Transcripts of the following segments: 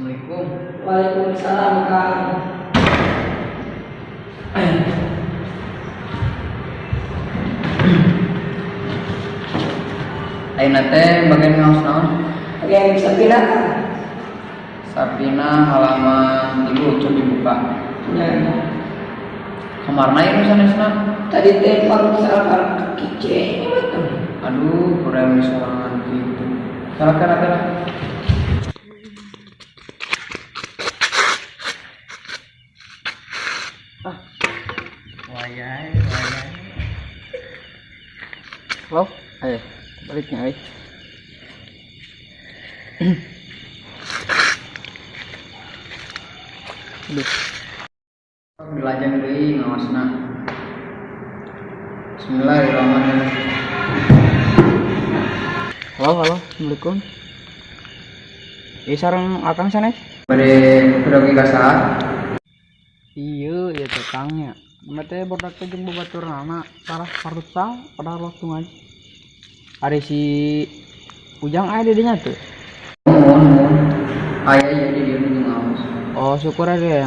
Assalamualaikum. Waalaikumsalam, Kang. Ayeuna teh bagian ngaos naon? Bagian Sapina, Kang. Sapina halaman 3, coba dibuka. Ya. Kamarna ieu sanesna? Tadi teh pang salah kaki C. Aduh, kurang sorangan gitu. Salah kira kira. Ah. Wayai, wayai. Halo, ayo baliknya, ayo. Aduh. Dilajeng deui ngaosna. Bismillahirrahmanirrahim. Halo, halo, assalamualaikum. Iya, sareng akang sanes? Bade pedogi ka saha? Iya, iya teh kangnya. Nama teh bodak teh jeung babaturanna parah parutsal pada waktu ngaji. Ari si Ujang aya di dinya tuh. Mohon, mohon. Aya ya di dieu nu ngaos. Oh, syukur aja ya.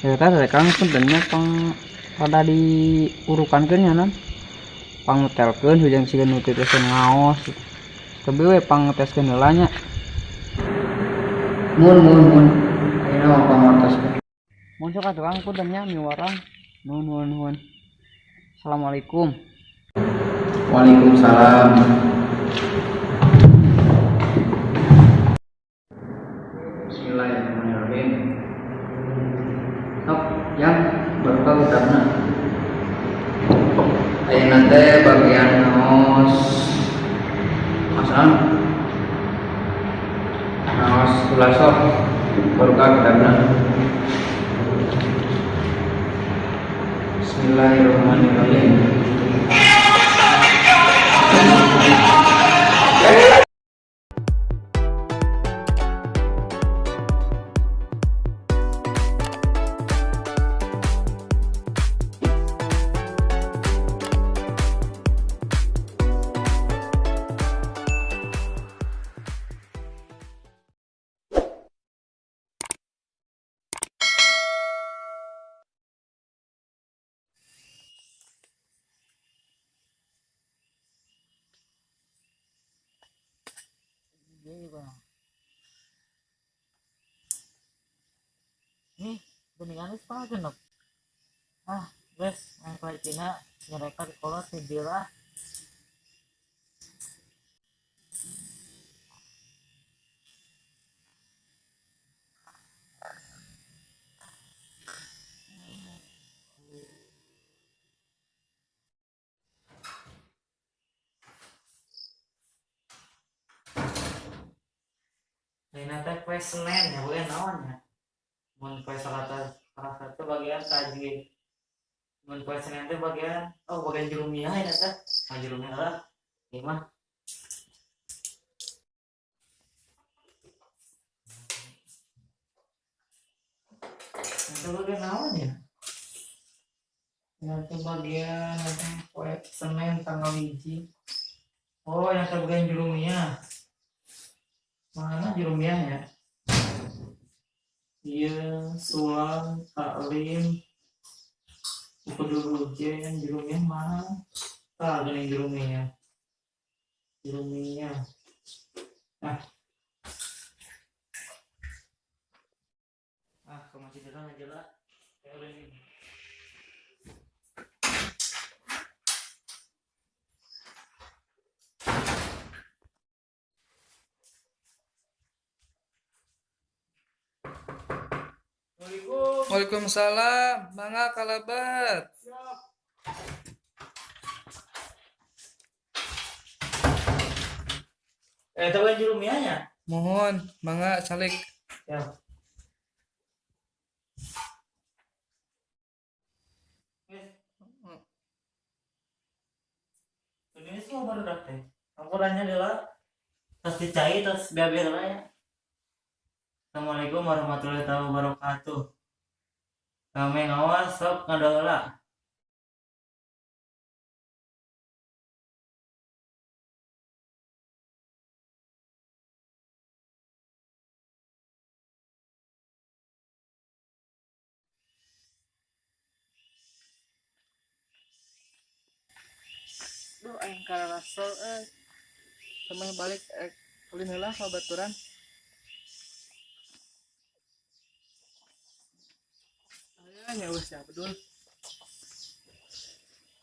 Ya teh kang punten nya pang rada diurukankeun nya nan. Pangmutelkeun hujang siga nu teu ngaos. Tapi we pangteskeun heula nya. Mun mun mun. Ayeuna mah pangartoskeun. Mun sok atuh kang punten nya miwarang. Nuhun nuhun nuhun. Assalamualaikum. Waalaikumsalam. Bismillahirrahmanirrahim. Sok, yang baru kitabna. Ayeuna teh bagian ngaos ngaos naon? Ngaos khulasoh baru kitabna. Bismillahirrahmanirrahim. Nih, geningan setengah genep. Ah, guys, yang kayak Cina mereka di kolot tidur ah. Ini teh kue Senin ya, bukan naon ya. Mun kue Selasa Selasa itu bagian tajwid. Mun kue Senin teh bagian oh bagian jurumiyah ya teh. Ah jurumiyah lah. Ieu mah. Itu bagian naon ya? Yang bagian kue Senin tanggal 1. Oh, yang bagian jurumiyah. Mana jurumiyah ya? Iya, sulam, taklim, buku dulu jen, jurumiyah mana? Tak ada yang jurumiyah. Jurumiyah. Ah. Ah, ke masjid dulu aja lah. Ya udah ini. Assalamualaikum. Waalaikumsalam, mangga kalebet. Siap. Eh, tapi jurumiyahnya? Mohon, mangga calik. Ya. Ini semua baru teh. Angkurannya adalah terus dicai terus biar-biar ya. Assalamualaikum warahmatullahi wabarakatuh. Kami ngawas sok ngadola. Aing karasol euy. Sameh balik ulin heula ka baturan. Aya nya geus ya, Bedul.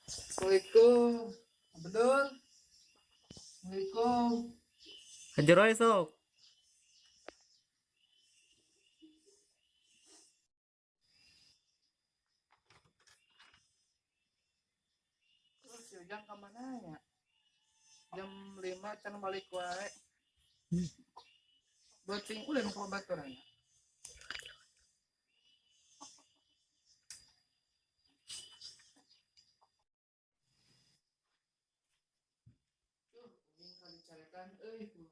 Assalamualaikum. Bedul. Assalamualaikum. Hajar wae sok. Terus si Ujang ka mana ya? Jam 5 can balik wae. Beuting ulin ka baturan ya. Duh, anjing kali dicarekan euy.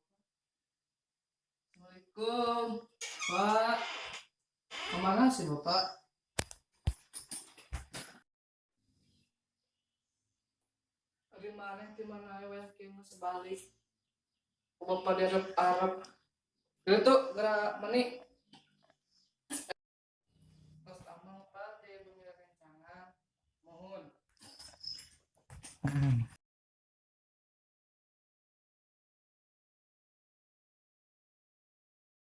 Assalamualaikum. Pak. Kemana sih Bapak? Ari maneh di mana we kieu geus balik. Ku Bapak diarep-arep. Geura tuh, geura meni. Tos ameng Pak di bumi rencangan. Mohon.